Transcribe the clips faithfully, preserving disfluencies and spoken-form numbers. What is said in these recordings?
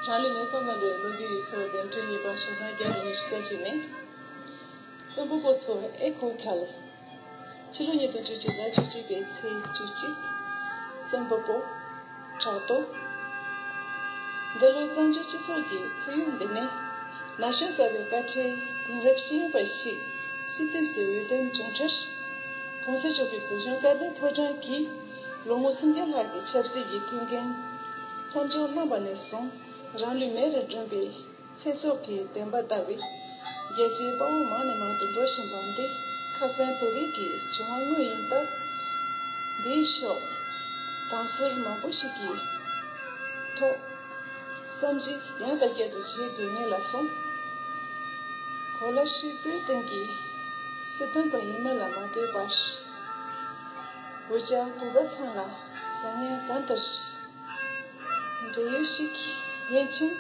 ནང་ལས་ངན་སོང་དང་འབྲེལ་བའི་ལོ་རྒྱུས་ཡིག་ཚགས་གདན་འདྲེན་ཉེས་པ་ཤོག་གྲངས་བརྒྱ་དང་ཉི་ཤུ་རྩ་གཅིག་ནས། རྩོམ་པ་པོ་ཚོ་ཨེ་ཁུངས་ཐལ། ཕྱི་ལོ་ཉིས་སྟོང་བཅུ་གཅིག་ཟླ་བཅུ་གཅིག་པའི་ཚེས་བཅུ་གཅིག་རྩོམ་པ་པོ། བྲག་རྡོ། འདི་ལོ་གཙང་ཆུ་སྤྱི་ཚོགས་ཀྱི་ཁོར་ཡུག་འདི་ནས་ན་གཞོན་གསར་པའི་བཀའ་ཁྲིའི་དེང་རབས་ཤེས་ཡོན་པ་ཞིག་སྲིད་ཏུས་སུ་འོས་ཐོན་བྱུང་འཕྲལ། ༸གོང་ས་མཆོག་གི་གུས་གཞོན་བཀའ་བསྟན་ཕོ་བྲང་གིས་ལོ་ངོ་སུམ་བརྒྱ་ལྷག་གི་ཆབ་སྲིད་ཀྱི་ཐུགས་འགན་མཚམས་འཇོག་གནང་བ་ནས་བཟུང་རང་ལུས་མེ་རུ་སྒྲོན་པའི་ཚེ་སྲོག་གི་བདེན་པ་ལྟ་བུའི་རྒྱལ་སྤྱིའི་དཔའ་བོ་མང་ནས་མང་དུ་འགྲོ་བཞིན་པ་འདི་ཁ་སང་དེ་རིང་གི་བྱུང་བ་དངོས་ཡིན་སྟབས། འདིའི་ཤོག་དང་ཟུར་མང་པོ་ཞིག་གི་ཐོག་བསམ་གཞིག་ཡང་དང་བསྐྱར་དུ་བྱེད་དགོས་ངེས་ལ་སོང་། གོ་ལ་ཧྲིལ་པོའི་སྟེང་གི་སྲིད་དོན་པ་ཡིན་མིན་ལ་མ་ལྟོས་པར། འུ་ཅག་བོད་པ་ཚང་ལ་བཟང་ངན་གང་ལྟར། འབྲེལ་ཡོད་ཞིག་ཡིན་ཕྱིན།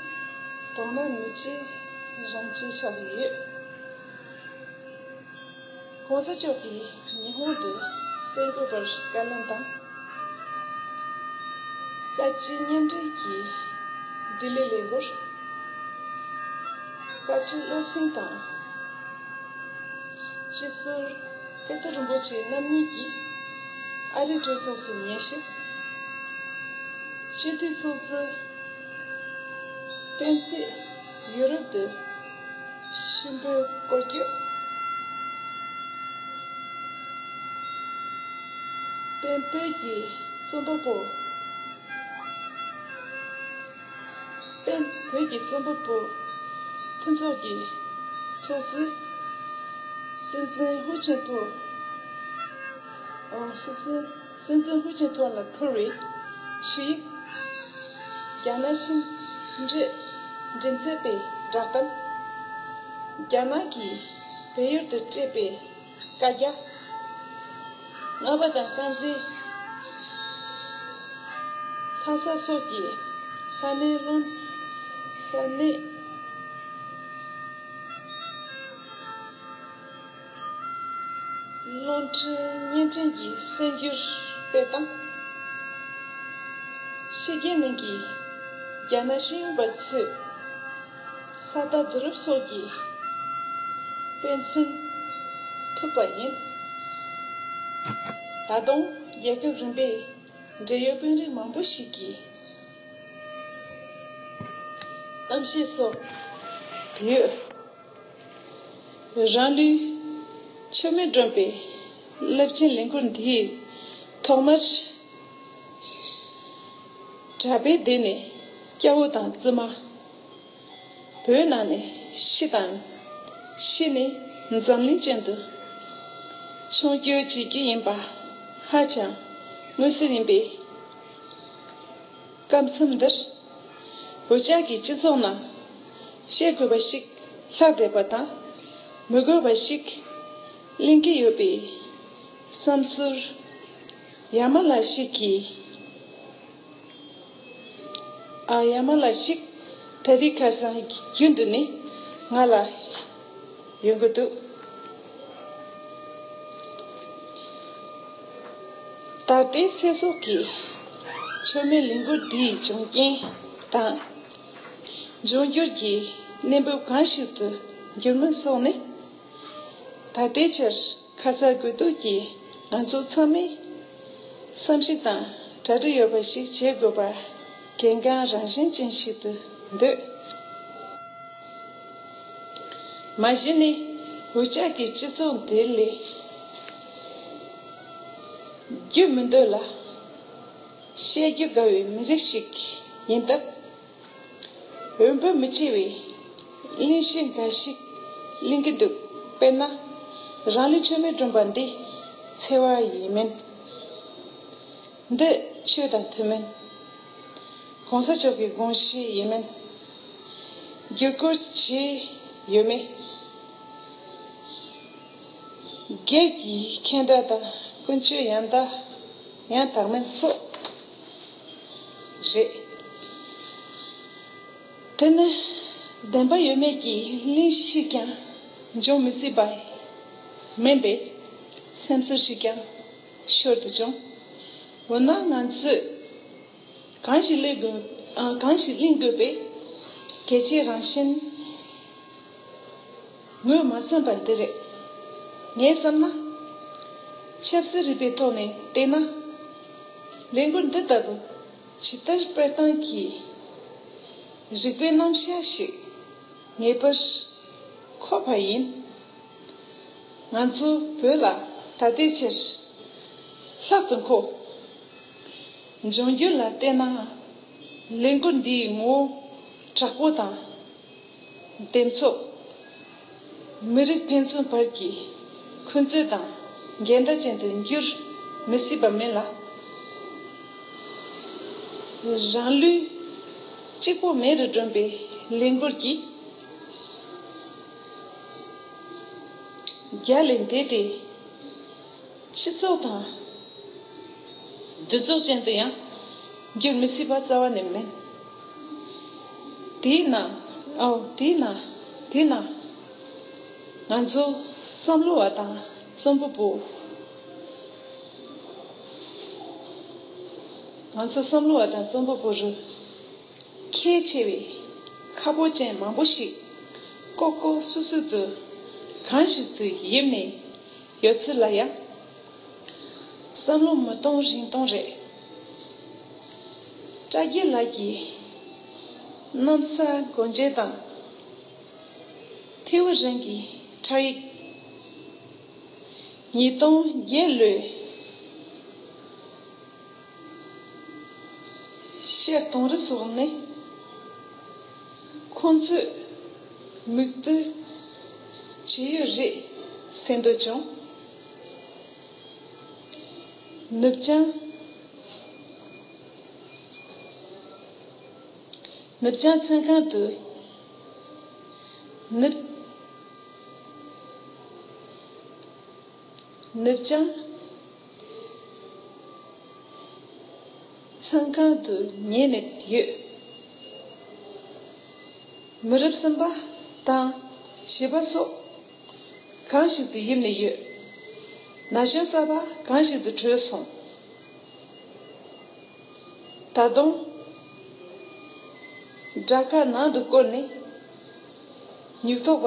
དོ་སྣང་མི་བྱེད་རང་བྱེད་ཆགས་ཡོད། ༸གོང་ས་མཆོག་གིས་ཉི་ཧོང་དུ་གསར་འགོད་པར་བཀའ་ལན་དང་། བཀའ་སྤྱི་མཉམ་འབྲེལ་གྱི་ལྡི་ལི་ལས་འགུལ། བཀའ་ཁྲི་བློ་སེང་དང་སྤྱི་ཟུར་ཀར་ཏ་རིན་པོ་ཆེ་རྣམ་གཉིས་ཀྱིས་ཨ་རིའི་གྲོས་ཚོགས་སུ་ཉན་ཞིབ། སྤྱི་འཐུས་ཚོགས་གཙོ་སྤེན་ཚེ་ཡུ་རོབ་ཏུ་ཞུ་འབོད་སྐོར་སྐྱོད། སྤེན་བོད་ཀྱི་རྩོམ་པ་པོ། སྤེན་བོད་ཀྱི་རྩོམ་པ་པོ་མཐུན་ཚོགས་ཀྱི་ཚོགས་གཙོས། སྲིད་འཛིན་ཧུའུ་ཅིན་ཐོ། ཨོ། སྲིད་འཛིན། སྲིད་འཛིན་ཧུའུ་ཅིན་ཐོ་ལ་ཕུལ་བའི་ཞུ་ཡིག་རྒྱ་ནག་ཕྱི་འབྲེལ་མགྲིན་ཚབ་པའི་བསྒྲགས་གཏམ། རྒྱ་ནག་གིས་བལ་ཡུལ་དུ་སྤྲད་པའི་བཀའ་རྒྱ། རྔ་པ་དང་དཀར་མཛེས། ལྷ་ས་སོགས་ཀྱི་ས་གནས་བློན། ས་གནས། བློན་ཁྲིམས་བརྙན་འཕྲིན་གྱི་གསར་འགྱུར་སྤེལ་སྟངས། ཕྱི་རྒྱལ་ནང་གི་རྒྱ་ནག་ཤེས་ཡོན་པ་ཚོས་ས་རྟགས་བསྡུ་རུབ་སོགས་ཀྱི་དཔེ་མཚོན་ཐུབ་པ་ཡིན། ད་དུང་རྒྱལ་ཁབ་རིམ་པའི་འབྲེལ་ཡོད་དཔོན་རིགས་མང་པོ་ཞིག་གིས་གཏམ་བཤད་སོགས་ཡོད། རང་ལུས་མཆོད་མེ་སྒྲོན་པའི་རླབས་ཆེན་ལས་འགུལ་འདིའི་ཐོག་མར། གྲྭ་པའི་སྡེ་ནས་སྐྱ་བོ་དང་བཙུན་མ། བོད་ནང་ནས་ཕྱི་དང་། ཕྱི་ནས་འཛམ་གླིང་ཅན་དུ་མཆོང་སྐྱོད་བྱེད་རྒྱུ་ཡིན་པ་ཧ་ཅང་མངོན་གསལ་ཡིན་པས། སྐབས་མཚམས་འདིར་བོད་ལྗོངས་ཀྱི་སྤྱི་ཚོགས་ནང་བཤད་དགོས་པ་ཞིག་ལྷག་བསྡད་པ་དང་། མི་དགོས་པ་ཞིག་གླེང་གི་ཡོད་པའི་བསམ་ཚུལ་ཡ་མ་ལ་ཞིག་གིས། ཨ། ཡ་མ་ལ་ཞིག་ད་རེས་ཁ་སང་རྒྱུན་དུ་ནས་ང་ལ་ཡོང་གི་འདུག་ད་ལྟའི་ཚེ་སྲོག་གི་མཆོད་མེ་ལས་འགུལ་འདིའི་འབྱུང་རྐྱེན་དང་། འབྱུང་འགྱུར་གྱི་གནས་བབ་གང་ཞིག་ཏུ་འགྱུར་མིན་སོགས་ནི། ད་ལྟའི་ཆར་ཁ་ཚ་དགོས་གཏུགས་ཀྱིས་ང་ཚོ་ཚང་མས་བསམ་གཞིག་དང་གྲ་སྒྲིག་ཡོད་པ་ཞིག་བྱེད་དགོས་པ་གལ་འགངས་རང་བཞིན་ཅན་ཞིག་ཏུ་འདོད། མ་གཞི་ནས་འུ་ཅག་གི་སྤྱི་ཚོགས་འདི་ལས་རྒྱུ་མི་འདོད་ལ་བཤད་རྒྱུ་དགའ་བའི་མི་རིགས་ཤིག་ཡིན་སྟབས། འོས་འབབ་མི་ཆེ་བའི་གླེང་གཞི་འགའ་ཞིག་གླེང་གི་འདུག་དཔེར་ན། རང་ལུས་མཆོད་མེ་སྒྲོན་པ་འདི་འཚེ་བ་ཡིན་མིན། འདི་ཆོས་དང་མཐུན་མིན། ༸གོང་ས་མཆོག་གི་དགོངས་གཞི་ཡིན་མིན། བསྒྱུར་བཀོད་བྱས་ཡོད་མེད། སྒེར་གྱི་ཁྱད་འདྲ་དང་ཀུན་སྤྱོད་ཡང་དག་ཡང་དག་མིན་སོགས་རེད། དེ་ནི་བདེན་པ་ཡོད་མེད་ཀྱི་གླེང་གཞི་ཞིག་ཀྱང་འབྱུང་མི་སྲིད་པ་མིན་པའི་སེམས་ཚོར་ཞིག་ཀྱང་ཤོར་དུ་བྱུང་། འོ་ན་ང་ཚོས་གང་ཞིག་གླེང་དགོས། ཨ། གང་ཞིག་གླེང་དགོས་པའི་ གལ་ཆེའི་རང་བཞིན་ངོས་མ་ཟིན་པ་འདི་རེད། ངས་བསམ་ན། ཆབ་སྲིད་རིག་པའི་ཐོག་ནས་བལྟས་ན། ལས་འགུལ་འདི་ལྟ་བུ་ཇི་ལྟར་སྤེལ་སྟངས་ཀྱི་རིག་པའི་རྣམ་གཞག་ཞིག་ངེས་པར་མཁོ་བ་ཡིན། ང་ཚོ་བོད་ལ་ད་ལྟའི་ཆར་ལྷག་ཏུ་མཁོ། འབྱུང་འགྱུར་ལ་བལྟས་ན། ལས་འགུལ་འདིའི་ངོ་བོ་དྲག་པོ་དང་། འདེམས་ཚོགས། མི་རིགས་ཕན་ཚུན་བར་གྱི་འཁོན་རྩོད་དང་འགལ་ཟླ་ཅན་དུ་འགྱུར་མི་སྲིད་པ་མིན་ལ། རང་ལུས་གཅིག་པོ་མེ་རུ་སྒྲོན་པའི་ལས་འགུལ་གྱིས། རྒྱ་ལས་འདས་ཏེ། སྤྱི་ཚོགས་དང་འདུ་ཚོགས་ཅན་དུ་ཡང་འགྱུར་མི་སྲིད་པ་རྩ་བ་ནས་མིན། དེས་ན། ཨོ། དེས་ན། དེས་ན། ང་ཚོ་བསམ་བློ་བ་དང་རྩོམ་པ་པོ། ང་ཚོ་བསམ་བློ་བ་དང་རྩོམ་པ་པོ་རུ། ཁས་འཆེ་བའི་ཁ་ཕོ་ཅན་མང་པོ་ཞིག་ལྐོག་ལྐོག་སུད་སུད་དུ་གང་ཞིག་ཏུ་ཡིབ་ནས་ཡོད་ཚུལ་ལ་ཡང་བསམ་བློ་མི་གཏོང་རིང་གཏོང་རེད། བཀྲ་རྒྱལ་ལགས་ཀྱི་གནམ་ས་སྒོ་འབྱེད་དང་། ཐེའུ་རང་གི་ཕྲ་ཡིག་ཉིས་སྟོང་བརྒྱད་ལོའི། ཤར་དུང་རི་སོགས་ནས་ཁོང་ཚོས་མིག་ལྟོས་བྱེད་ཡོད་རེད་ཟེར་འདོད་བྱུང་། ནུབ་བྱང་། ནུབ་བྱང་ཚན་ཁང་དུ། ནུབ། ནུབ་བྱང་ཚན་ཁང་དུ་ཉལ་ནས་ཡོད། མི་རབས་གསུམ་པ་དང་བཞི་པ་སོགས་གང་ཞིག་ཏུ་ཡིབ་ནས་ཡོད། ན་གཞོན་གསར་པ་གང་ཞིག་ཏུ་བྲོས་སོང་། ད་དུང་། དགྲ་ཁ་ནང་དུ་བསྐོར་ནས། ཉུག་ཐོག་པ་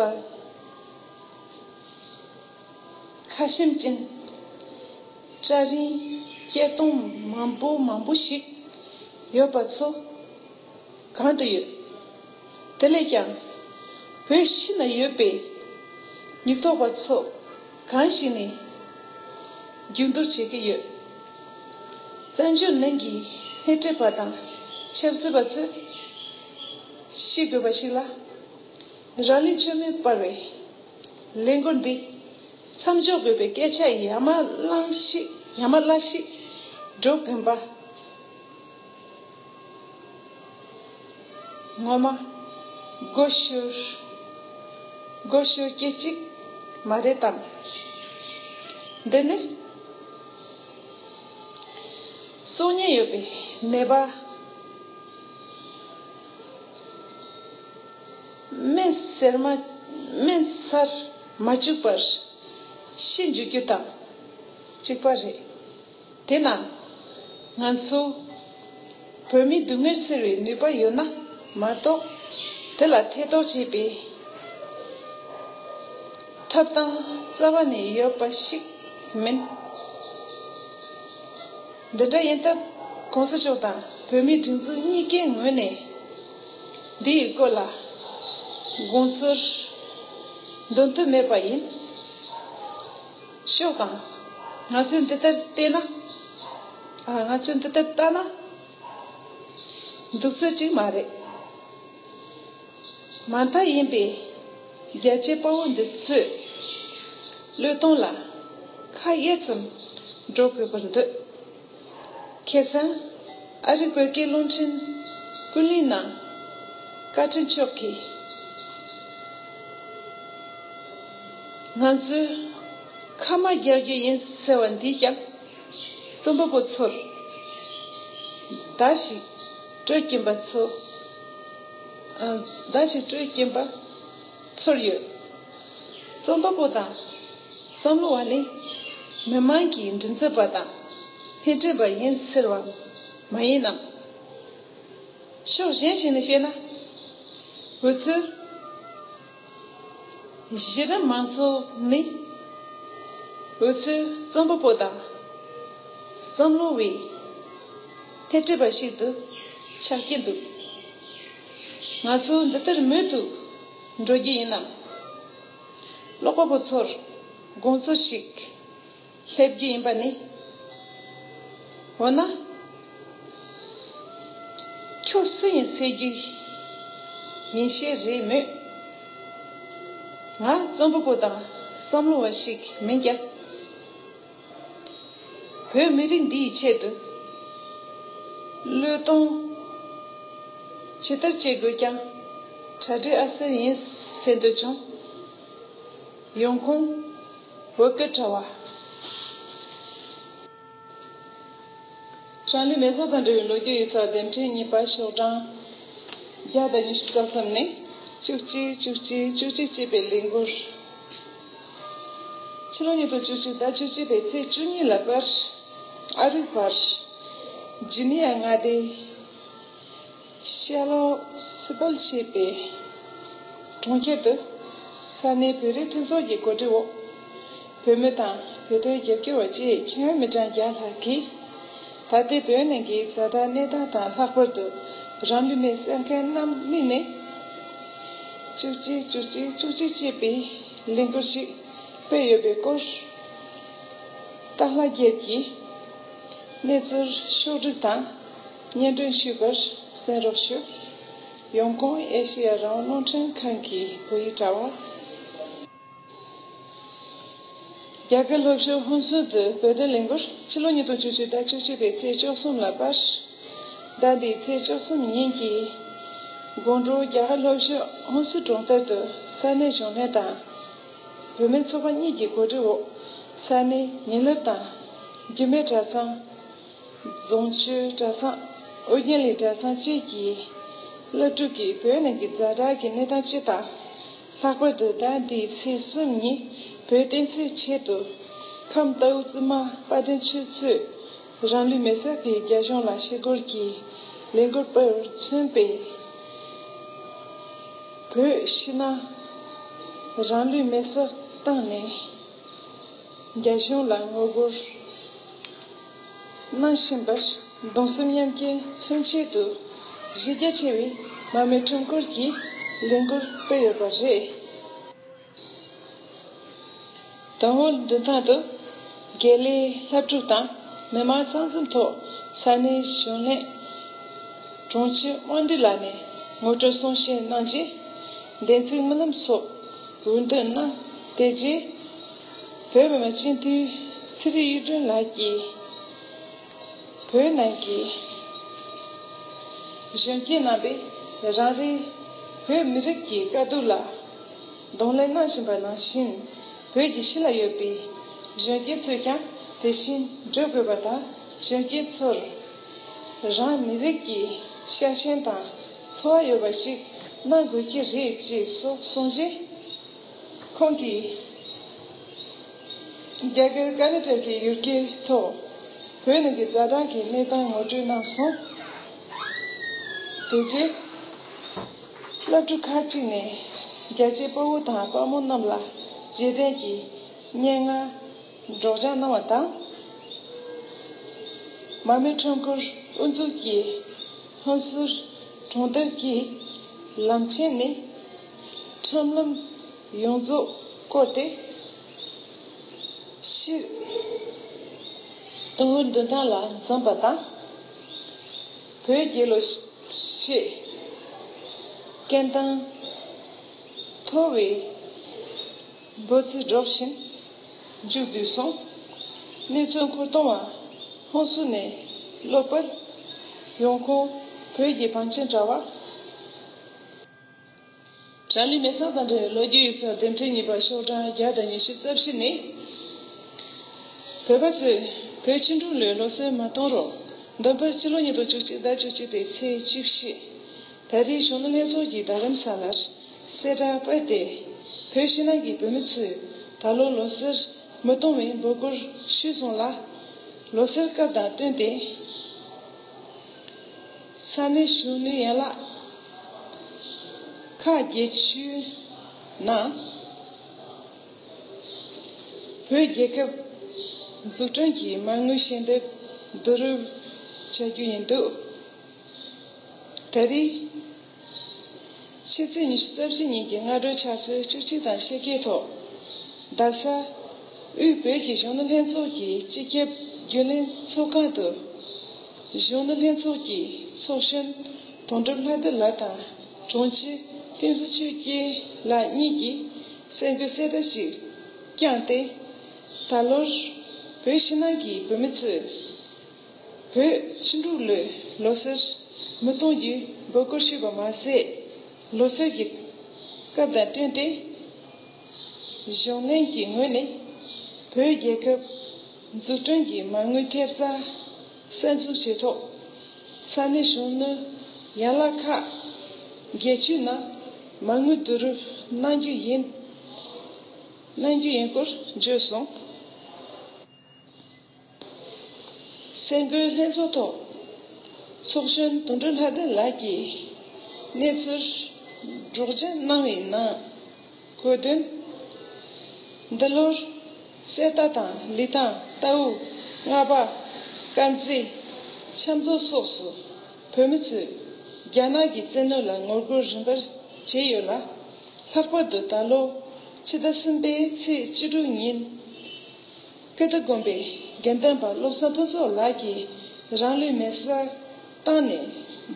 ཁ་ཞེམ་ཅན། སྐྲ་རིང་སྐྱེ་སྟོང་མང་པོ་མང་པོ་ཞིག་ཡོད་པ་ཚོ་གང་དུ་ཡོད། དེ་ལས་ཀྱང་། བོད་ཕྱི་ན་ཡོད་པའི་ཉུག་ཐོག་པ་ཚོ་གང་ཞིག་ནས་རྒྱུག་འདུར་བྱེད་ཀྱི་ཡོད། བཙན་བྱོལ་ནང་གི་སྣེ་ཁྲིད་པ་དང་ཆབ་སྲིད་པ་ཚོས་ཤེས་དགོས་པ་ཞིག་ལ། རང་ལུས་མཆོད་མེ་སྤར་བའི་ལས་འགུལ་འདི་མཚམས་འཇོག་དགོས་པའི་སྐད་ཆ་ཡ་མ་བླངས་ཤིག་ཡ་མ་བླངས་ཤིག་སྒྲོག་གིན་པ། ངོ་མ། སྒོ་ཤོར། སྒོ་ཤོར་སྐད་ཅིག་མ་རེད་དམ། འདི་ནི། གསོག་ཉེན་ཡོད་པའི་ནད་པ། སྨན་ཟས་མ། སྨན་ཟས་མ་བཅུག་པར་ཤི་འགྲོ་རྒྱུ་དང་གཅིག་པ་རེད། དེས་ན། ང་ཚོ་བོད་མིའི་སྡུག་བསྔལ་སེལ་བའི་ནུས་པ་ཡོད་ན་མ་གཏོགས། དེ་ལ་ཐེ་གཏོགས་བྱེད་པའི་ཐབས་སྟངས་རྩ་བ་ནས་ཡོད་པ་ཞིག་མིན། འདི་འདྲ་ཡིན་སྟབས། གོང་ས་མཆོག་དང་བོད་མིའི་སྒྲིག་འཛུགས་གཉིས་ཀའི་ངོས་ནས། འདིའི་སྐོར་ལ་དགོངས་ཚུལ་འདོན་ཐུབ་མེད་པ་ཡིན། ཤོག་དང་། ང་ཚོས་འདི་ལྟར་བལྟས་ན། ཨ། ང་ཚོས་འདི་ལྟར་བལྟས་ན། འདུག་ཚོད་ཅིག་མ་རེད། མ་མཐའ་ཡིན་པའི་རྒྱལ་གཅེས་དཔའ་བོ་འདི་ཚོའི་བློས་གཏོང་ལ་ཁ་གཡར་ཙམ་འགྲོ་དགོས་པར་འདོད། ཁ་སང་ཨ་རི་བོད་སྐད་རླུང་འཕྲིན་ཀུན་གླེང་ནང་བཀའ་དྲིན་མཆོག་གིས། ང་ཚོས་ཁ་མ་རྒྱག་རྒྱུ་ཡིན་ཟེར་བ་འདིས་ཀྱང་རྩོམ་པ་པོ་ཚོར། བརྡ་ཞིག་སྤྲོད་ཀྱིན་པ་ཚོ། ཨ། བརྡ་ཞིག་སྤྲོད་ཀྱིན་པ་ཚོར་ཡོད། རྩོམ་པ་པོ་དང་བསམ་བློ་བ་ནི་མི་མང་གི་མགྲིན་ཚབ་པ་དང་སྣེ་ཁྲིད་པ་ཡིན་ཟེར་བ་མ་ཡིན་ནམ། ཕྱོགས་གཞན་ཞིག་ནས་བཤད་ན། འུ་ཚོའི་གཞི་རིམ་མང་ཚོགས་ནི་འུ་ཚོའི་རྩོམ་པ་པོ་དང་བསམ་བློ་བའི་སྣེ་ཁྲིད་པ་ཞིག་ཏུ་ཆགས་ཀྱི་འདུག་ང་ཚོ་འདི་ལྟར་མུ་མཐུད་འགྲོ་རྒྱུ་ཡིན་ནམ། ཀློག་པ་པོ་ཚོར་དགོངས་ཚུལ་ཞིག་སླེབས་རྒྱུ་ཡིན་པ་ནི། འོ་ན། ཁྱོད་སུ་ཡིན་ཟེར་རྒྱུ་ཡིན་ཤེས་རེད་མོད། ང་རྩོམ་པ་པོ་དང་བསམ་བློ་བ་ཞིག་མིན་ཀྱང་། བོད་མི་རིགས་འདིའི་ཆེད་དུ་བློས་གཏོང་ཇི་ལྟར་བྱེད་དགོས་ཀྱང་གྲ་སྒྲིག་ཨ་གསར་ཡིན་ཟེར་འདོད་བྱུང་། ཡོང་ཁུངས་བོད་སྐད་དྲ་བ། ཀྲང་ལི་མེ་སོག་དང་འབྲེལ་བའི་ལོ་རྒྱུས་ཡིག་ཚགས་འདེམས་ཁྲིད་གཉིས་པ་ཤོག་གྲངས་བརྒྱ་དང་ཉི་ཤུ་རྩ་གསུམ་ནས་བཅུ་གཅིག་བཅུ་གཅིག་བཅུ་གཅིག་ཅེས་པའི་ལས་འགུལ། ཕྱི་ལོ་ཉིས་སྟོང་བཅུ་གཅིག་ཟླ་བཅུ་གཅིག་པའི་ཚེས་བཅུ་གཉིས་ལ་བར་ཨ་རིའི་བར་ཇི་ནི་ཡ་མངའ་སྡེའི་ཤ་ལོ་སི་པལ་ཞེས་པའི་གྲོང་ཁྱེར་དུ་ས་གནས་བོད་རིགས་མཐུན་ཚོགས་ཀྱི་གོ་སྒྲིག་འོག་བོད་མི་དང་བོད་དོན་རྒྱབ་སྐྱོར་བ་བཅས་ཁྱོན་མི་གྲངས་བརྒྱ་ལྷག་གིས། ད་ལྟའི་བོད་ནང་གི་ཛ་དྲག་གནས་སྟངས་དང་ལྷག་པར་དུ་རང་ལུས་མེར་བསྲེགས་མཁན་རྣམས་དམིགས་ནས། བཅུ་གཅིག་བཅུ་གཅིག་བཅུ་གཅིག་ཅེས་པའི་ལས་འགུལ་ཞིག་སྤེལ་ཡོད་པའི་སྐོར། ཏཱ་ལ་རྒྱལ་གྱིས་གནས་ཚུལ་ཕྱོགས་སྒྲིག་དང་སྙན་སྒྲོན་ཞུས་པར་གསན་རོགས་ཞུ། ཡོང་ཁུངས་ཨེ་ཤེ་ཡ་རང་དབང་རླུང་འཕྲིན་ཁང་གི་བོད་ཡིག་དྲ་བ། རྒྱ་གར་ལྷོ་ཕྱོགས་ཧོན་སུར་དུ་བོད་དོན་ལས་འགུལ་ཕྱི་ལོ་ཉིས་སྟོང་བཅུ་གཅིག་ཟླ་བཅུ་གཅིག་པའི་ཚེས་བཅུ་གསུམ་ལ་བར། ཟླ་འདིའི་ཚེས་བཅུ་གསུམ་ཉིན་གྱི་དགོང་དྲོ་རྒྱ་གར་ལྷོ་ཕྱོགས་ཧོན་སུར་གྲོང་རྡལ་དུ་ས་གནས་གཞོན་ལྷན་དང་། བོད་མི་ཚོགས་པ་གཉིས་ཀྱི་གོ་སྒྲིག་འོག་ས་གནས་ཉིན་རླབས་དང་། རྒྱུད་སྨད་གྲྭ་ཚང་། རྫོང་ཆོས་གྲྭ་ཚང་། ཨོ་རྒྱན་གླིང་གྲྭ་ཚང་བཅས་ཀྱི་སློབ་ཕྲུག་གིས་བོད་ནང་གི་ཛ་དྲག་གི་གནས་སྟངས་སྤྱི་དང་། ལྷག་པར་དུ་ཟླ་འདིའི་ཚེས་གསུམ་ཉིན་བོད་བསྟན་སྲིད་ཆེད་དུ་ཁམས་རྟའུ་བཙུན་མ་དཔལ་ལྡན་ཆོས་མཚོས་རང་ལུས་མེ་སྲེག་པའི་རྒྱ་གཞུང་ལ་ཞི་རྒོལ་གྱི་ལས་འགུལ་སྤེལ་བར་མཚོན་པའི་བོད་ཕྱི་ནང་རང་ལུས་མེ་སྲེག་བཏང་ནས། རྒྱ་གཞུང་ལ་ངོ་རྒོལ་གནང་བཞིན་པར་གདུང་སེམས་མཉམ་སྐྱེད་མཚོན་ཆེད་དུ་གཞི་རྒྱ་ཆེ་བའི་མར་མེ་ཁྲོམ་སྐོར་གྱི་ལས་འགུལ་སྤེལ་ཡོད་པ་རེད། དང་པོ་མདུན་ཐང་དུ་དགེ་ལས་སློབ་ཕྲུག་དང་མི་མང་ཚང་འཛོམས་ཐོག་ས་གནས་གཞོན་ལྷན་དྲུང་ཆེ་དབང་འདུས་ལགས་ནས་ངོ་སྤྲོད་གསུང་བཤད་གནང་རྗེས་བདེན་ཚིག་སྨོན་ལམ་སོགས་འུར་འདོན་གནང་། དེ་རྗེས་བོད་མི་མང་སྤྱི་འཐུས་ཚེ་རིང་གཡུ་སྒྲོན་ལགས་ཀྱིས་བོད་ནང་གི་གཞོན་སྐྱེས་རྣམ་པས་རང་རེའི་བོད་མི་རིགས་ཀྱི་དཀའ་སྡུག་ལ་གདོང་ལེན་གནང་བཞིན་པ་ནང་བཞིན། བོད་ཀྱི་ཕྱི་ལ་ཡོད་པའི་གཞོན་སྐྱེས་ཚོས་ཀྱང་དེ་བཞིན་བགྲོད་དགོས་པ་དང་། གཞོན་སྐྱེས་ཚོར་རང་མི་རིགས་ཀྱི་ཤ་ཞེན་དང་འཚོ་བ་ཡོད་པ་ཞིག་གནང་དགོས་ཀྱི་རེད་ཅེས་སོགས་གསུངས་རྗེས། ཁོང་གིས་རྒྱ་གར་ཀར་ནཱ་ཊ་ཀའི་ཡུལ་གྱར་ཐོག་བོད་ནང་གི་ཛ་དྲག་གི་གནས་སྟངས་ངོ་སྤྲོད་གནང་སོང་། དེ་རྗེས། སློབ་ཕྲུག་ཁག་ཅིག་ནས་རྒྱ་ཆེའི་དཔའ་བོ་དང་དཔའ་མོ་རྣམས་ལ་རྗེས་དྲན་གྱི་སྙན་ངག་སྒྲོག་སྦྱང་གནང་བ་དང་། མར་མེ་ཁྲོམ་སྐོར་དབུ་འཛུགས་ཀྱིས་ཧོན་སུར་གྲོང་རྡལ་གྱི་ལམ་ཆེན་ནས་ཁྲོམ་ལམ་ཡོངས་རྫོགས་བསྐོར་ཏེ། ཕྱིར་ཏུང་ཧོར་མདུན་ཐང་ལ་འཛོམས་པ་དང་། བོད་རྒྱལ་ལོ་ཞེས་སྐད་གདངས་མཐོ་བའི་འབོད་ཚིག་སྒྲོག་བཞིན་མཇུག་བསྡུས་སོང་། གནས་ཚུལ་མཁོ་གཏོང་བ། ཧོན་སུར་ནས་གློག་པར། ཡོང་ཁུངས་བོད་ཀྱི་བང་ཆེན་དྲ་བ། ཀྲང་ལི་མེ་སང་དང་འབྲེལ་བའི་ལོ་རྒྱུས་ཡིག་ཚགས་འདེམས་ཁྲིད་གཉིས་པ་ཤོག་གྲངས་བརྒྱ་དང་ཉི་ཤུ་རྩ་བཞི་ནི། བོད་པ་ཚོས་བོད་ཆུ་འབྲུག་ལོའི་ལོ་གསར་མ་གཏོང་རོགས། འདོན་པར་ཕྱི་ལོ་ཉིས་སྟོང་བཅུ་གཅིག་ཟླ་བཅུ་གཅིག་པའི་ཚེས་བཅུ་བཞི། ད་རེས་གཞོན་ནུ་ལྷན་ཚོགས་ཀྱིས་རྡ་རམ་ས་ལར་གསལ་བསྒྲགས་སྤེལ་ཏེ། བོད་ཕྱི་ནང་གི་བོད་མི་ཚོས་ད་ལོ་ལོ་གསར་མི་གཏོང་བའི་འབོད་སྐུལ་ཞུས་སོང་ལ། ལོ་གསར་སྐབས་དང་བསྟུན་ཏེ། ས་གནས་གཞོན་ནུའི་ཡན་ལག་ ཁག་བརྒྱད་ཅུའི་ནང་བོད་རྒྱལ་ཁབ་འཛུགས་སྐྲུན་གྱི་མ་དངུལ་ཞལ་འདེབས་བསྡུ་རུབ་བྱ་རྒྱུ་ཡིན་འདུག་ད་རེས་ཕྱི་ཚེས་ཉི་ཤུ་རྩ་བཞི་ཉིན་གྱི་སྔ་དྲོའི་ཆུ་ཚོད་བཅུ་གཅིག་དང་ཕྱེད་ཀའི་ཐོག་རྡ་ས་དབུས་བོད་ཀྱི་གཞོན་ནུ་ལྷན་ཚོགས་ཀྱི་སྤྱི་ཁྱབ་རྒྱུན་ལས་ཚོགས་ཁང་དུ། གཞོན་ནུ་ལྷན་ཚོགས་ཀྱི་ཚོགས་གཞོན་དོན་གྲུབ་ལྷ་སྡེ་ལགས་དང་དྲུང་ཆེ་བསྟན་འཛིན་ཆོས་རྒྱལ་ལགས་གཉིས་ཀྱིས་གསར་འགོད་གསལ་བསྒྲགས་ཤིག་བསྐྱངས་ཏེ། ད་ལོར་བོད་ཕྱི་ནང་གི་བོད་མི་ཚོས་བོད་ཕྱི་འབྲེལ་ལོའི་ལོ་གསར་མུ་སྟེགས་ཀྱི་འབོད་སྐུལ་ཞུས་པ་མ་ཟད། ལོ་གསར་གྱི་སྐབས་དང་བསྟུན་ཏེ། གཞུང་ལྷན་གྱི་ངོས་ནས་བོད་རྒྱལ་ཁབ་འཛུགས་སྐྲུན་གྱི་མ་དངུལ་ཐེབས་རྩ་གསར་འཛུགས་བྱས་ཐོག་ས་གནས་གཞོན་ནུ་ཡན་ལག་ཁག་བརྒྱད་ཅུའི་ནང་མ་དངུལ་བསྡུ་རུབ་གནང་རྒྱུ་ཡིན། གནང་རྒྱུ་ཡིན་སྐོར་བརྗོད་སོང་། གསར་འགོད་ལྷན་ཚོགས་ཐོག་ཚོགས་གཞོན་དོན་གྲུབ་ལྷ་སྡེ་ལགས་ཀྱིས་གནས་ཚུལ་སྒྲོག་སྦྱང་གནང་བའི་ནང་། འཁོད་དོན། འདི་ལོར་གསེར་རྟ་དང་ལི་ཐང་། རྟའུ། རྔ་པ། དཀར་མཛེས། ཆབ་མདོ་སོགས་སུ་བོད་མི་ཚོས་རྒྱ་ནག་གི་བཙན་གནོན་ལ་ངོ་རྒོལ་རིམ་པར་བྱས་ཡོད་ལ། ལྷག་པར་དུ་ད་ལོ་ཕྱི་ཟླ་གསུམ་པའི་ཚེས་བཅུ་དྲུག་ཉིན། ཀིརྟི་དགོན་པའི་དགེ་འདུན་པ་བློ་བཟང་ཕུན་ཚོགས་ལགས་ཀྱིས་རང་ལུས་མེར་སྲེག་བཏང་ནས་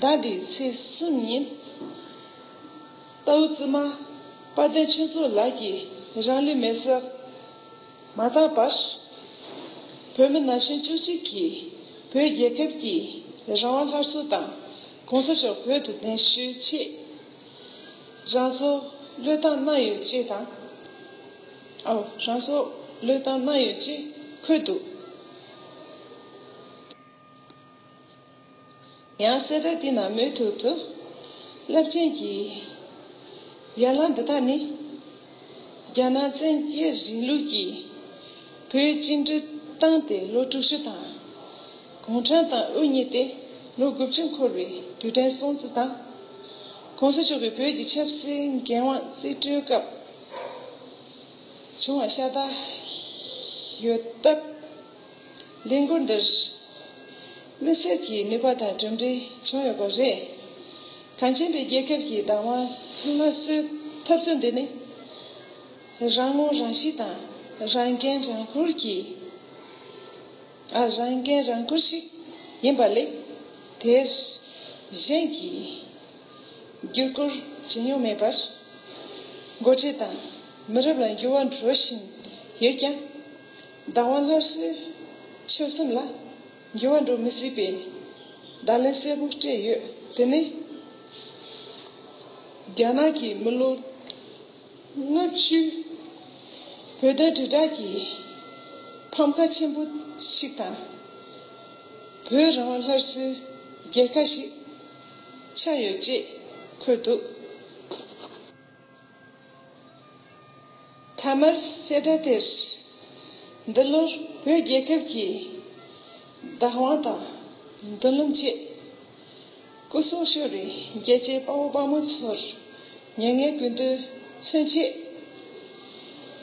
ཟླ་འདིའི་ཚེས་གསུམ་ཉིན། རྟའུ་བཙུན་མ་དཔལ་ལྡན་ཆོས་མཚོ་ལགས་ཀྱིས་རང་ལུས་མེར་སྲེག་མ་བཏང་བར། བོད་མི་ན་གཞོན་བཅུ་གཅིག་གིས་བོད་རྒྱལ་ཁབ་ཀྱི་རང་དབང་སླར་གསོ་དང་གོང་ས་མཆོག་བོད་དུ་གདན་ཞུའི་ཆེད། རང་སྲོག་བློས་བཏང་གནང་ཡོད་ཅེས་དང་། ཨོ། རང་སྲོག་བློས་བཏང་གནང་ཡོད་ཅེས་འཁོད་འདུག་ཡང་གསལ་བསྒྲགས་དེའི་ནང་མུ་མཐུད་དུ། རླབས་ཆེན་གྱི་ཡར་ལངས་འདི་དག་ནི། རྒྱ་ནག་བཙན་རྒྱལ་རིང་ལུགས་ཀྱིས་བོད་བཅིངས་འགྲོལ་བཏང་སྟེ་ལོ་དྲུག་ཅུ་དང་། གུང་ཁྲན་ཏང་དབུ་བརྙེས་ཏེ་ལོ་དགུ་བཅུ་འཁོར་བའི་དུས་དྲན་སྲུང་བརྩི་དང་། གོང་ས་མཆོག་གིས་བོད་ཀྱི་ཆབ་སྲིད་འགན་དབང་རྩིས་སྤྲོད་སྐབས་བྱུང་བ་ཤ་སྟག་ཡོད་སྟབས། ལས་འགུལ་འདིར་དམིགས་བསལ་གྱི་ནུས་པ་དང་གྲུབ་འབྲས་བྱུང་ཡོད་པ་རེད། གངས་ཅན་པའི་རྒྱལ་ཁབ་ཀྱི་བདག་དབང་སླར་གསོའི་འཐབ་རྩོད་འདི་ནི། རང་ངོ་རང་ཤེས་དང་རང་འགན་རང་འཁུར་གྱི། ཨ། རང་འགན་རང་འཁུར་ཞིག་ཡིན་པ་ལས། དེར་གཞན་གྱིས་བརྒྱུད་སྐུལ་བྱེད་མྱོང་མེད་པར། འགོ་ཁྲིད་དང་མི་རབས་ལ་འགྱུར་བ་འགྲོ་བཞིན་ཡོད་ཀྱང་། བདག་དབང་སླར་གསོའི་ཆོད་སེམས་ལ་འགྱུར་བ་འགྲོ་མི་སྲིད་པའི་བརྡ་ལན་གསལ་པོ་སྤྲད་ཡོད། དེ་ནི། རྒྱ་ནག་གིས་མི་ལོ་ལྔ་བཅུའི་བོད་དོན་དྲིལ་བསྒྲགས་ཀྱི་ཕམ་ཁ་ཆེན་པོ་ཞིག་དང་། བོད་རང་དབང་སླར་གསོའི་རྒྱལ་ཁ་ཞིག་ཆགས་ཡོད་ཅེས་འཁོད་འདུག་མཐའ་མར་གསལ་བསྒྲགས་དེར། འདི་ལོར་བོད་རྒྱལ་ཁབ་ཀྱི་བདག་དབང་དང་མདུན་ལམ་ཆེད། སྐུ་སྲོག་ཤོར་བའི་རྒྱལ་གཅེས་དཔའ་བོ་དཔའ་མོ་ཚོར་མྱ་ངན་གུས་འདུད་མཚོན་ཆེད།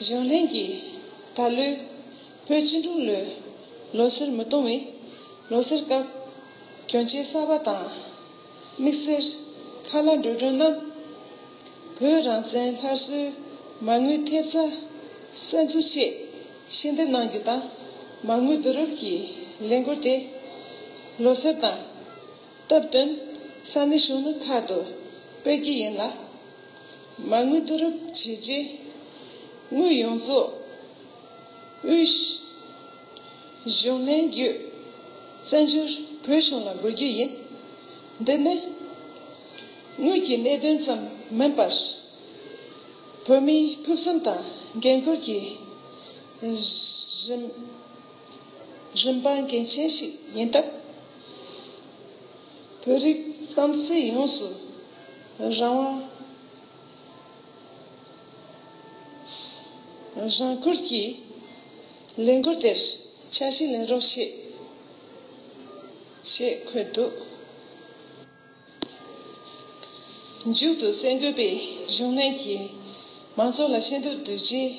གཞུང་ལྷན་གྱིས་ད་ལོའི་བོད་བཅིངས་འགྲོལ་ལོའི་ལོ་གསར་མུ་སྟེགས་པའི་ལོ་གསར་སྐབས་གྱོན་ཆས་གསར་པ་དང་། དམིགས་བསལ་ཁ་ལག་འགྲོ་གྲོན་རྣམས་བོད་རང་བཙན་སླར་གསོའི་མ་དངུལ་ཐེབས་རྩ་གསར་འཛུགས་ཆེད་ཞལ་འདེབས་གནང་རྒྱུ་དང་། མ་དངུལ་བསྡུ་རུབ་ཀྱི་ལས་འགུལ་དེ་ལོ་གསར་དང་སྟབས་བསྟུན་ས་གནས་གཞོན་ནུ་ཁག་ཏུ་སྤེལ་རྒྱུ་ཡིན་ལ། མ་དངུལ་བསྡུ་རུབ་བྱས་རྗེས་དངུལ་ཡོངས་རྫོགས་དབུས་གཞུང་ལྷན་བརྒྱུད་བཙན་བྱོལ་བོད་གཞུང་ལ་འབུལ་རྒྱུ་ཡིན། འདི་ནི་དངུལ་གྱི་གནད་དོན་ཙམ་མིན་པར། བོད་མིའི་ཕུགས་བསམ་དང་འགན་ཁུར་གྱི་རིམ་རིམ་པ་འགངས་ཆེན་ཞིག་ཡིན་སྟབས། བོད་རིགས་རྩམ་ཟན་ཡོངས་སུ་རང་དབང་རང་བཀུར་གྱི་ལས་འགུལ་དེར་ཆ་ཤས་ལེན་རོགས་ཞེས་ཞེས་འཁོད་འདུག་མཇུག་ཏུ་གསར་འགོད་པས་གཞུང་ལྷན་གྱིས་མང་ཚོགས་ལ་ཤེས་རྟོགས་བསྡུ་རྗེས།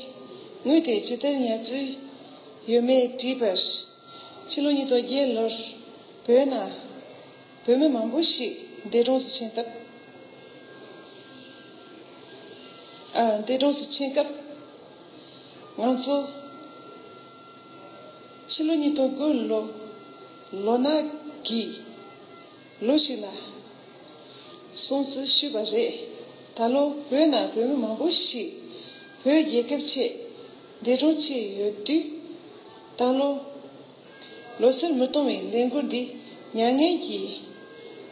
དངུལ་དེ་ཇི་ལྟར་ཉར་ཚུལ་ཡོད་མེད་དྲིས་པར། ཕྱི་ལོ་ཉིས་སྟོང་བརྒྱད་ལོར་བོད་ནང་བོད་མི་མང་པོ་ཞིག་འདས་གྲོངས་སུ་ཕྱིན་སྟབས། ཨ། འདས་གྲོངས་སུ་ཕྱིན་སྐབས། ང་ཚོ་ཕྱི་ལོ་ཉིས་སྟོང་དགུ་ལོ་ལོ་ནག་གི་ལོ་ཞིག་ལ་སོང་ཚུལ་ཞུས་པ་རེད། ད་ལོ་བོད་ནང་བོད་མི་མང་པོ་ཞིག་བོད་རྒྱལ་ཁབ་ཆེད་འདས་གྲོངས་ཕྱིན་ཡོད་དུས། ད་ལོ་ལོ་སར་མི་གཏོང་བའི་ལས་འགུལ་འདི་མྱ་ངན་གྱི་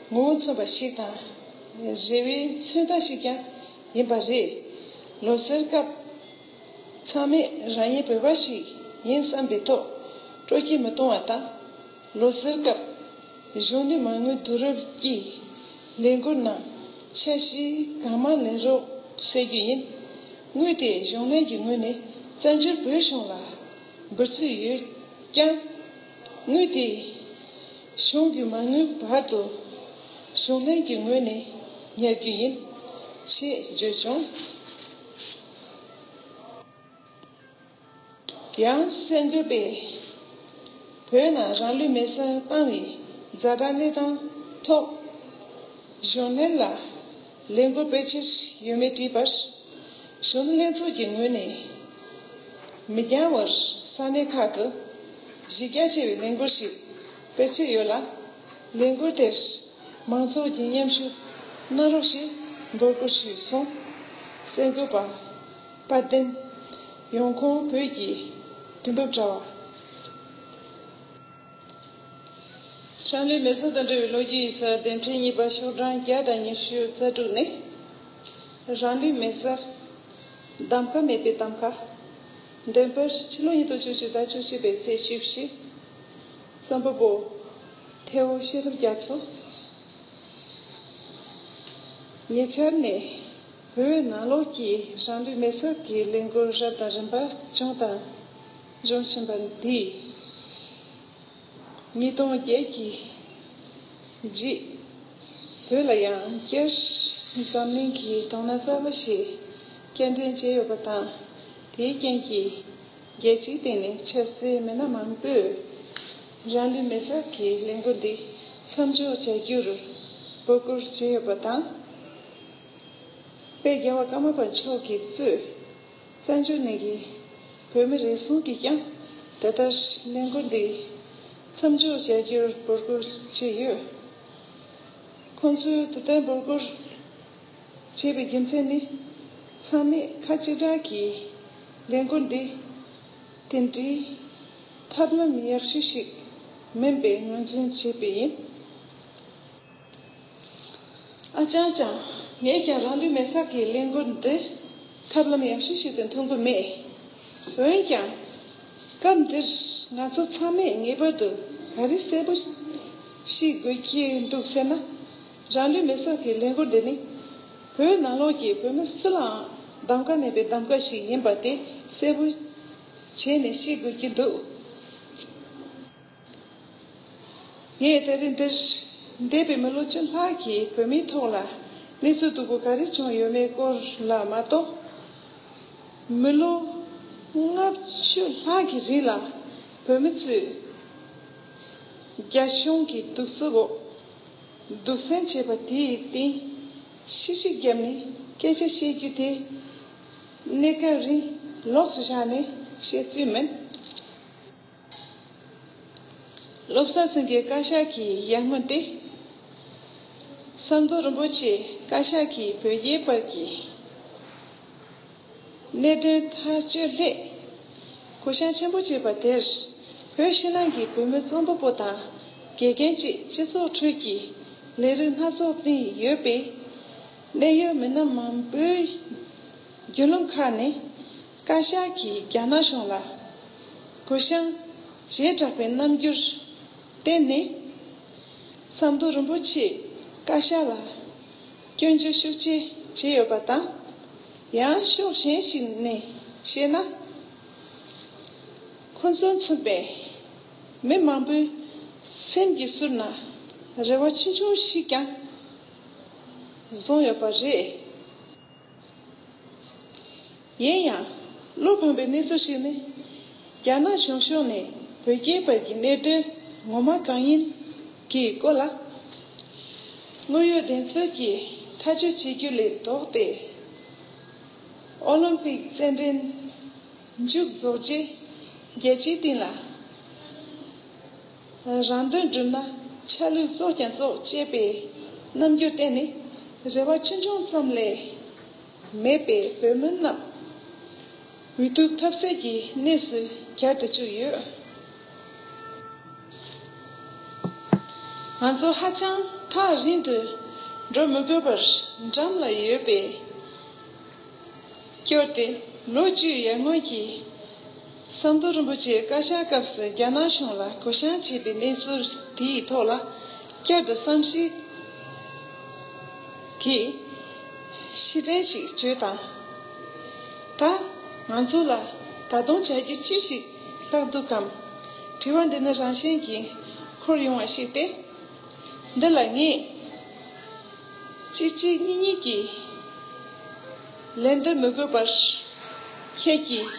ངོ་བོ་མཚོན་པ་ཞིག་དང་། རེ་བའི་མཚོན་རྟགས་ཤིག་ཀྱང་ཡིན་པ་རེད། ལོ་སར་སྐབས་ཚང་མས་རང་ཉིད་བོད་པ་ཞིག་ཡིན་བསམ་པའི་ཐོག་སྤྲོ་སྐྱིད་མི་གཏོང་བ་དང་། ལོ་སར་སྐབས་གཞོན་ནུ་མ་དངུལ་བསྡུ་རུབ་ཀྱི་ལས་འགུལ་ནང་འཆར་གཞི་གང་མང་ལེན་རོགས་ཟེར་རྒྱུ་ཡིན། དངུལ་དེ་གཞུང་ལྷན་གྱི་ངོས་ནས་བཙན་བྱོལ་བོད་གཞུང་ལ་འབུལ་རྩིས་ཡོད་ཀྱང་། དངུལ་དེ་གཞུང་གི་མ་དངུལ་བར་དུ་གཞུང་ལྷན་གྱི་ངོས་ནས་ཉར་རྒྱུ་ཡིན་ཞེས་བརྗོད་བྱུང་། ཡང་གསར་འགོད་པས་བོད་ནང་རང་ལུས་མེར་སྲེག་བཏང་བའི་ཛ་དྲག་གནས་སྟངས་ཐོག་གཞུང་ལྷན་ལ་ལས་འགུལ་སྤེལ་འཆར་ཡོད་མེད་དྲིས་པར། གཞོན་ནུ་ལྷན་ཚོགས་ཀྱི་ངོས་ནས་མི་འགྱངས་བར་ས་གནས་ཁག་ཏུ་གཞི་རྒྱ་ཆེ་བའི་ལས་འགུལ་ཞིག་སྤེལ་འཆར་ཡོད་ལ། ལས་འགུལ་དེར་མང་ཚོགས་ཀྱིས་མཉམ་ཞུགས་གནང་རོགས་ཞེས་འབོད་སྐུལ་ཞུས་སོང་། གསར་འགོད་པ་དཔལ་ལྡན། ཡོང་ཁུངས་བོད་ཀྱི་དུས་བབ་དྲ་བ། རང་ལུས་མེར་སྲེག་དང་འབྲེལ་བའི་ལོ་རྒྱུས་ཡིག་ཚགས་དེབ་ཕྲེང་གཉིས་པ་ཤོག་གྲངས་བརྒྱ་དང་ཉི་ཤུ་རྩ་དྲུག་ནས། རང་ལུས་མེར་སྲེག་གདམ་ཀ་མེད་པའི་གདམ་ཀ། འདོན་པར་ཕྱི་ལོ་ཉིས་སྟོང་བཅུ་གཅིག་ཟླ་བཅུ་གཅིག་པའི་ཚེས་བཅུ་བཞི། རྩོམ་པ་པོ་ཐེའོ་ཤེས་རབ་རྒྱ་མཚོ། ཉེ་ཆར་ནས་བོད་ནང་ལོགས་ཀྱི་རང་ལུས་མེར་སྲེག་གི་ལས་འགུལ་རབ་དང་རིམ་པ་བྱུང་དང་འབྱུང་བཞིན་པ་འདིས། ཉིས་སྟོང་བརྒྱད་ཀྱི་རྗེས་བོད་ལ་ཡང་བསྐྱར་འཛམ་གླིང་གི་དོ་སྣང་གསར་པ་ཞིག་སྐྱེལ་འདྲེན་བྱས་ཡོད་པ་དང་། དེའི་རྐྱེན་གྱིས་རྒྱལ་སྤྱིའི་སྟེང་ནས་ཆབ་སྲིད་མི་སྣ་མང་པོས་རང་ལུས་མེར་སྲེག་གི་ལས་འགུལ་འདི་མཚམས་འཇོག་བྱ་རྒྱུར་འབོད་སྐུལ་བྱས་ཡོད་པ་དང་། དཔལ་རྒྱལ་བ་ཀརྨ་པ་མཆོག་གིས་གཙོས་བཙན་བྱོལ་ནང་གི་བོད་མི་རེ་ཟུང་གིས་ཀྱང་དེ་ལྟར་ལས་འགུལ་འདི་མཚམས་འཇོག་བྱ་རྒྱུར་འབོད་སྐུལ་བྱས་ཡོད། ཁོང་ཚོས་དེ་ལྟར་འབོད་སྐུལ་བྱས་པའི་རྒྱུ་མཚན་ནི། ཚང་མས་ཁ་གཅིག་གྲགས་ཀྱིས་ལས་འགུལ་འདི་དེ་འདྲའི་ཐབས་ལམ་ཡག་ཤོས་ཤིག་མིན་པའི་ངོས་འཛིན་བྱས་པས་ཡིན། ཨ་ཅང་ཅང་། ངས་ཀྱང་རང་ལུས་མེར་སྲེག་གི་ལས་འགུལ་འདི་ཐབས་ལམ་ཡག་ཤོས་ཤིག་ཏུ་མཐོང་གི་མེད། འོན་ཀྱང་། སྐབས་འདིར་ང་ཚོ་ཚང་མས་ངེས་པར་དུ་ག་རེ་གསལ་པོ་ཤེས་དགོས་ཀྱི་འདུག་ཟེར་ན། རང་ལུས་མེར་སྲེག་གི་ལས་འགུལ་འདི་ནི། བོད་ནང་ལོགས་ཀྱི་བོད་མི་སུ་ལའང་གདམ་ག་མེད་པའི་གདམ་ག་ཞིག་ཡིན་པ་དེ་གསལ་པོ་བྱས་ནས་ཤེས་དགོས་ཀྱི་འདུག་ངས་ད་རེས་འདིར་འདས་པའི་མི་ལོ་བཅུ་ལྷག་གི་བོད་མིའི་ཐོག་ལ་གནས་ཚུལ་སྡུག་པོ་ག་རེ་བྱུང་ཡོད་མེད་སྐོར་ལ་མ་གཏོགས། མི་ལོ་ལྔ་བཅུ་ལྷག་གི་རིང་ལ་བོད་མི་ཚོས་རྒྱ་གཞུང་གི་གདུག་རྩུབ་འོག་སྡུག་སྲན་བྱས་པ་དེའི་སྟེང་ཤི་ཤི་བརྒྱབ་ནས་སྐད་ཆ་བཤད་རྒྱུ་དེ་གནས་སྐབས་རིང་ལོགས་སུ་བཞག་ནས་བཤད་རྩིས་མིན། བློ་བཟང་སེང་གེའི་བཀའ་ཤག་གི་ཡར་སྔོན་ཏེ། ཟམ་གདོང་རིན་པོ་ཆེ་བཀའ་ཤག་གིས་བོད་རྒྱའི་བར་གྱི་གནད་དོན་ཐག་གཅོད་སླད་གུ་ཡངས་ཆེན་པོ་བྱས་པ་དེར། བོད་ཕྱི་ནང་གི་བོད་མི་རྩོམ་པ་པོ་དང་དགེ་རྒན་བཅས་སྤྱི་ཚོགས་ཁྲོད་ཀྱི་ལས་རིགས་སྣ་ཚོགས་སྟེང་ཡོད་པའི་གནད་ཡོད་མི་སྣ་མང་པོའི་བརྒྱུད་ལམ་ཁག་ནས། བཀའ་ཤག་གིས་རྒྱ་ནག་གཞུང་ལ་གུ་ཡངས་བྱེ་བྲག་པའི་རྣམ་འགྱུར་བསྟན་ནས། ཟམ་གདོང་རིན་པོ་ཆེས་བཀའ་ཤག་ལ་སྐྱོན་བརྗོད་ཤུགས་ཆེ་བྱས་ཡོད་པ་དང་། ཡང་ཕྱོགས་གཞན་ཞིག་ནས་བཤད་ན། ཁོ་ཚོ་མཚོན་པའི་མི་མང་པོའི་སེམས་ཀྱི་ཟུར་ན་རེ་བ་ཆུང་ཆུང་ཞིག་ཀྱང་ བཟུང་ཡོད་པ་རེད། ཡིན་ཡང་། བློ་ཕམ་པའི་གནས་ཚུལ་ཞིག་ནི། རྒྱ་ནག་གཞུང་ཕྱོགས་ནས་བོད་རྒྱའི་བར་གྱི་གནད་དོན་ངོ་མ་གང་ཡིན་གྱི་སྐོར་ལ། དངོས་ཡོད་བདེན་འཚོལ་གྱིས་ཐག་གཅོད་བྱེད་རྒྱུ་ལས་ལྡོག་སྟེ། ཨོ་ལིམ་པིག་རྩེད་འགྲན་མཇུག་རྫོགས་རྗེས་རྒྱལ་སྤྱིའི་སྟེང་ལ། རང་དོན་བསྒྲུབ་ན་ཆ་ལུགས་བཙོག་ཀྱང་བཙོག་ཅེས་པའི་རྣམ་འགྱུར་བསྟན་ནས། རེ་བ་ཆུང་ཆུང་ཙམ་ལས་མེད་པའི་བོད་མི་རྣམས་འུ་ཐུག་ཐབས་ཟད་ཀྱི་གནས་སུ་གྱར་དུ་བཅུག་ཡོད། ང་ཚོ་ཧ་ཅང་ཐག་རིང་དུ་འགྲོ་མི་དགོས་པར་འགྲམ་ལ་ཡོད་པའི། སྐྱོར་ཏེ། ལོ་བཅུའི་ཡར་སྔོན་གྱི་ཟམ་གདོང་རིན་པོ་ཆེའི་བཀའ་ཤག་སྐབས་སུ་རྒྱ་ནག་གཞུང་ལ་གུ་བཤངས་བྱས་པའི་གནས་ཚུལ་དེའི་ཐོག་ལ་བསྐྱར་དུ་བསམ་གཞིག་གིས་ཕྱིར་དྲན་ཞིག་བྱོས་དང་། ད་ང་ཚོ་ལ་ད་དུང་བྱ་རྒྱུ་ཅི་ཞིག་ལྷག་འདུག་གམ། དྲི་བ་འདི་ནི་རང་བཞིན་གྱིས་འཁོར་ཡོང་བ་ཞིག་སྟེ། འདི་ལ་ངས་གཅིག་གཅིག་གཉིས་གཉིས་ཀྱིས་ལན་འདེབས་མི་དགོས་པར། ཁྱེད་ཀྱིས་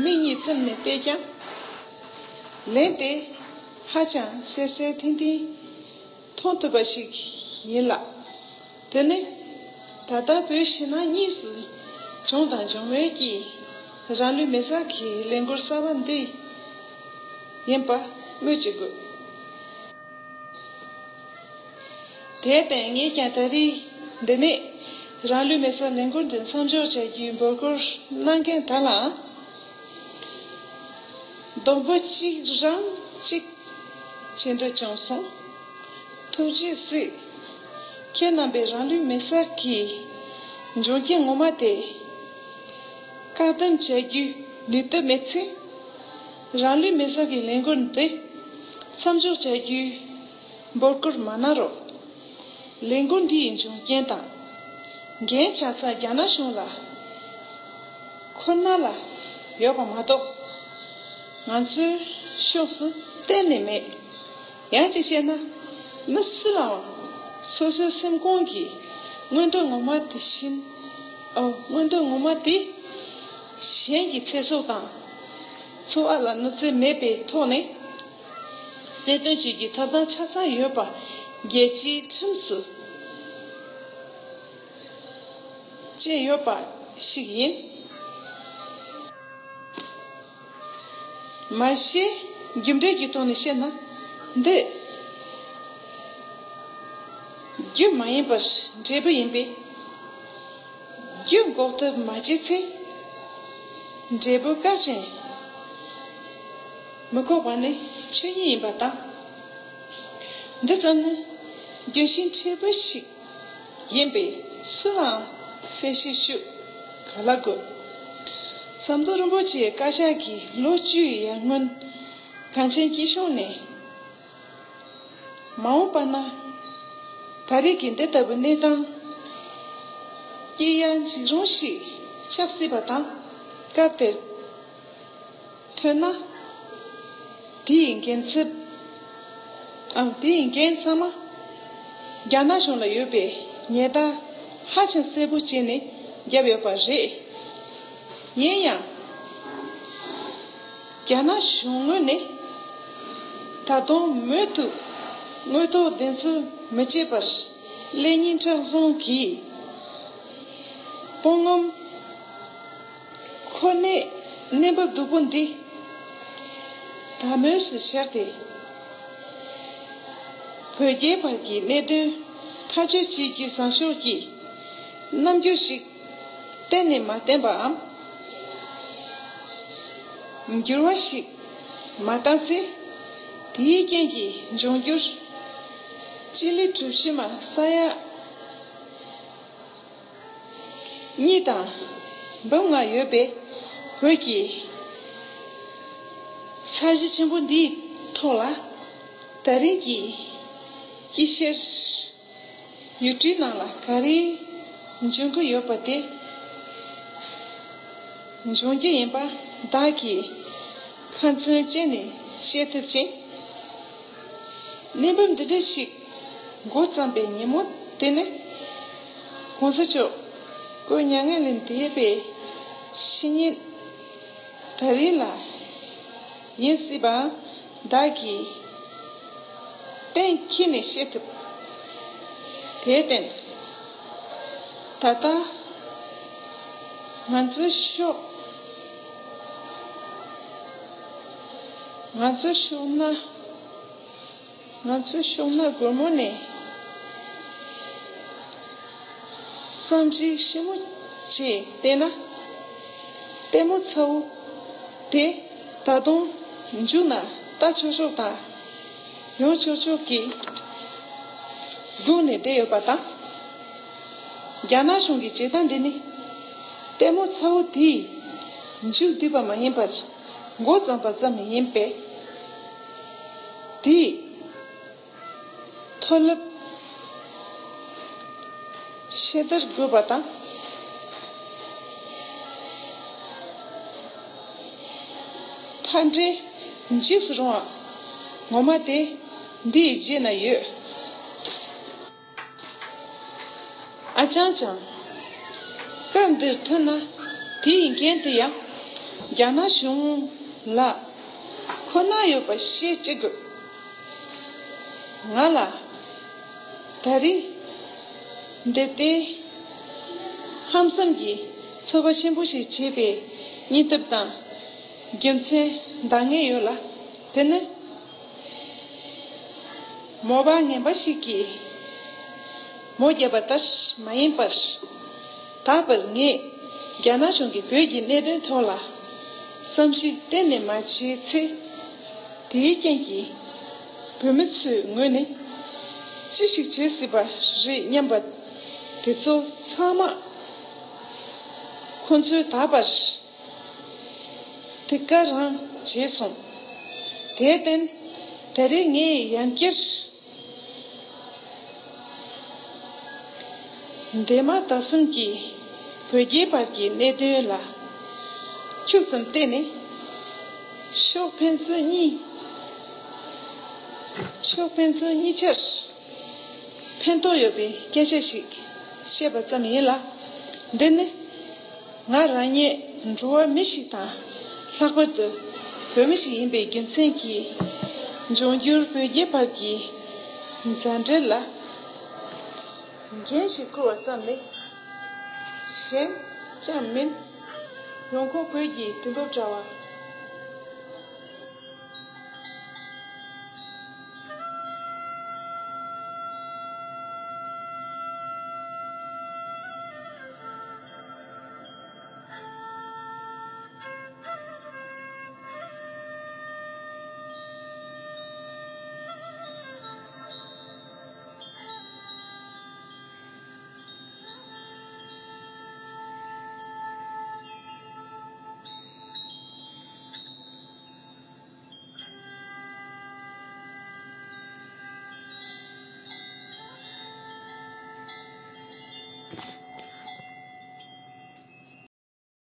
མིག་གཉིས་བཙུམས་ནས་བལྟས་ཀྱང་། ལན་དེ་ཧ་ཅང་གསལ་གསལ་ཐིང་ཐིང་མཐོང་ཐུབ་པ་ཞིག་ཡིན་ལ། དེ་ནི་ད་ལྟ་བོད་ཕྱི་ནང་གཉིས་སུ་བྱུང་དང་འབྱུང་མུས་ཀྱི་རང་ལུས་མེ་སྲེག་གི་ལས་འགུལ་གསར་པ་འདི་ཡིན་པ་སྨོས་ཅི་དགོས། དེར་བརྟེན་ངས་ཀྱང་ད་རེས་འདི་ནས་རང་ལུས་མེ་སྲེག་ལས་འགུལ་འདི་མཚམས་འཇོག་བྱ་རྒྱུའི་འབོད་སྐུལ་གནང་མཁན་དག་ལའང་སྡོང་པོ་གཅིག་རང་གཅིག་བྱེད་འདོད་བྱུང་སོང་། ཐུགས་རྗེས་གཟིགས། ཁྱེད་རྣམ་པས་རང་ལུས་མེ་སྲེག་གི་འབྱུང་རྐྱེན་ངོ་མ་དེ་བཀག་སྡོམ་བྱ་རྒྱུའི་ནུས་སྟོབས་མེད་ཚེ། རང་ལུས་མེ་སྲེག་གི་ལས་འགུལ་འདི་མཚམས་འཇོག་བྱ་རྒྱུའི་འབོད་སྐུལ་མ་གནང་རོགས། ལས་འགུལ་འདི་ཡི་འབྱུང་རྐྱེན་དང་འགན་ཆ་ཚང་རྒྱ་ནག་གཞུང་ལ་ཁོ་ན་ལ་ཡོད་པ་མ་གཏོགས། ང་ཚོའི་ཕྱོགས་སུ་གཏན་ནས་མེད། ཡང་གཅིག་བཤད་ན། མི་སུ་ལའང་སོ་སོའི་སེམས་ཁོང་གི་མངོན་འདོད་ངོ་མ་དེ་བཞིན། ཨོ། མངོན་འདོད་ངོ་མ་དེ་གཞན་གྱི་ཚེ་སྲོག་དང་འཚོ་བ་ལ་གནོད་འཚེ་མེད་པའི་ཐོག་ནས་གསལ་སྟོན་བྱེད་རྒྱུའི་ཐོབ་ཐང་ཆ་ཚང་ཡོད་པ་རྒྱལ་སྤྱིའི་ཁྲིམས་སུ་བཅས་ཡོད་པ་ཞིག་ཡིན། མ་གཞི་རྒྱུ་འབྲས་ཀྱི་ཐོག་ནས་བཤད་ན། འདི་རྒྱུ་མ་ཡིན་པར་འབྲས་བུ་ཡིན་པས། རྒྱུ་འགོག་ཐབས་མ་བྱས་ཚེ། འབྲས་བུ་བཀག་ཅིང་མི་འགོག་པ་ནི་ཆོས་ཉིད་ཡིན་པ་དང་། འདི་ཙམ་ནི་རྒྱུན་ཤེས་ཕྲན་བུ་ཞིག་ཡིན་པས་སུ་ལའང་གསལ་བཤད་ཞུ་ག་ལ་དགོས། ཟམ་གདོང་རིན་པོ་ཆེའི་བཀའ་ཤག་གིས་ལོ་བཅུའི་ཡར་སྔོན་གངས་ཅན་སྐྱིད་གཤོངས་ནས། མ་འོངས་པ་ན་ད་རེས་ཀྱི་འདི་ལྟ་བུའི་གནས་སྟངས་སྐྱེ་ཡ་འཇིགས་རུང་ཞིག་ཆགས་སྲིད་པ་དང་། སྐབས་དེར་ཐོན་ན། དེའི་འགན་འཁྲི། ཨ། དེའི་འགན་ཚང་མ་རྒྱ་ནག་གཞུང་ལ་ཡོད་པའི་ཉེས་བརྡ་ཧ་ཅང་གསལ་པོ་བྱས་ནས་བརྒྱབ་ཡོད་པ་རེད། ཡིན་ཡང་། རྒྱ་ནག་གཞུང་ངོས་ནས་ད་དུང་མུ་མཐུད་དངོས་ཐོག་བདེན་འཚོལ་མི་བྱེད་པར་ཀླད་རྙིང་མཁྲེགས་བཟུང་གིས་དཔུང་ངོམ་ཁོ་ནའི་གནས་བབ་སྡུག་པོ་འདི་དལ་མོ་སུ་བཞག་སྟེ། བོད་རྒྱའི་བར་གྱི་གནད་དོན་ཐག་གཅོད་བྱེད་རྒྱུའི་བཟང་ཕྱོགས་ཀྱི་རྣམ་འགྱུར་ཞིག་གཏན་ནས་མ་བསྟན་པའམ། འགྱུར་བ་ཞིག་མ་བཏང་ཚེ། དེའི་རྐྱེན་གྱིས་འབྱུང་འགྱུར་སྤྱི་ལེ་གྲུ་བཞི་མ་ས་ཡ་གཉིས་དང་འབུམ་ལྔ་ཡོད་པའི་བོད་ཀྱི་ས་གཞི་ཆེན་པོ་འདིའི་ཐོག་ལ་ད་རིང་གི་དཀྱིལ་ཤར་ཡུལ་གྲུའི་ནང་ལ་ག་རེ་འབྱུང་གི་ཡོད་པ་དེ་འབྱུང་རྒྱུ་ཡིན་པ་བདག་གིས་ཁ་ཚོན་བཅད་ནས་བཤད་ཐུབ་ཅིང་། གནས་བབ་འདི་འདྲ་ཞིག་འགོ་བརྩམས་པའི་ཉིན་མོ་དེ་ནི། གོང་ས་མཆོག་སྐུ་མྱ་ངན་ལས་འདས་པའི་ཕྱི་ཉིན་ད་རིང་ལ་ཡིན་སྲིད་པ་བདག་གིས་གཏན་འཁེལ་ནས་བཤད་ཐུབ། དེར་བརྟེན། ད་ལྟ་ང་ཚོའི་ཕྱོགས། ང་ཚོའི་ཕྱོགས་ན། ང་ཚོའི་ཕྱོགས་ན་སྒོར་མོ་ནས་བསམ་གཞིག་ཞིབ་མོ་བྱས་བལྟས་ན། ལྟད་མོ་ཚ་བོ་དེ་ད་དུང་མཇུག་ན་ལྟ་ཆོག་ཆོག་དང་ཡོང་ཆོག་ཆོག་གི་སྒུག་ནས་བསྡད་ཡོད་པ་དང་། རྒྱ་ནག་གཞུང་གི་བྱེད་སྟངས་འདི་ནི་ལྟད་མོ་ཚ་བོ་དེའི་མཇུག་བསྡུས་པ་མ་ཡིན་པར་འགོ་བརྩམས་པ་ཙམ་ཡིན་པས། དེའི་མཐོ་རླབས་ཤེས་བསྡུར་དགོས་པ་དང་། མཐའ་འབྲས་འཇིགས་སུ་རུང་བ་ངོ་མ་དེ་འདིའི་རྗེས་ན་ཡོད། ཨ་ཅང་ཅང་། སྐབས་འདིར་ཐོན་ན་དེའི་འགན་དེ་ཡང་རྒྱ་ནག་གཞུང་ལ་ཁོ་ན་ཡོད་པ་ཤེས་ཅི་དགོས། ང་ལ་ད་རེས་འདི་ལྟའི་ཧམ་སེམས་ཀྱི་ཚོད་དཔག་ཆེན་པོ་ཞིག་བྱེད་པའི་སྙིང་སྟོབས་དང་རྒྱུ་མཚན་འདང་ངེས་ཡོད་ལ། དེ་ནི། མོ་པ་ངན་པ་ཞིག་གིས་མོ་བརྒྱབ་པ་ལྟར་མ་ཡིན་པར། ད་བར་ངས་རྒྱ་ནག་གཞུང་གིས་བོད་ཀྱི་གནད་དོན་ཐོག་ལ་བསམ་གཞིག་གཏན་ནས་མ་བྱས་ཚེ། དེའི་རྐྱེན་གྱིས་བོད་མི་ཚོའི་ངོས་ནས་ཅི་ཞིག་བྱེད་སྲིད་པ་རེད་སྙམ་པ་དེ་ཚོ་ཚང་མ་ཁོ་ཚོས་ད་བར། དེ་ག་རང་བྱས་སོང་། དེར་བརྟེན། ད་རེས་ངས་ཡང་བསྐྱར། འདས་མ་ད་གསུམ་གྱི་བོད་རྒྱའི་བར་གྱི་གནད་དོན་ལ་ཁྱུག་ཙམ་བལྟས་ནས། ཕྱོགས་ཕན་ཚུན་གཉིས། ཕྱོགས་ཕན་ཚུན་གཉིས་ཆར་ཕན་ཐོགས་ཡོད་པའི་སྐད་ཆ་ཞིག་བཤད་པ་ཙམ་ཡིན་ལ། འདི་ནི། ང་རང་ཉིད་འགྲོ་བ་མི་ཞིག་དང་། ལྷག་པར་དུ་བོད་མི་ཞིག་ཡིན་པའི་རྒྱུ་མཚན་གྱིས། འབྱུང་འགྱུར་བོད་རྒྱའི་བར་གྱི་མཛའ་འབྲེལ་ལ་འགན་ཞིག་འཁུར་བ་ཙམ་ལས་གཞན་ཅང་མིན། ཡོང་ཁུངས་བོད་ཀྱི་དུས་བབ་དྲ་བ།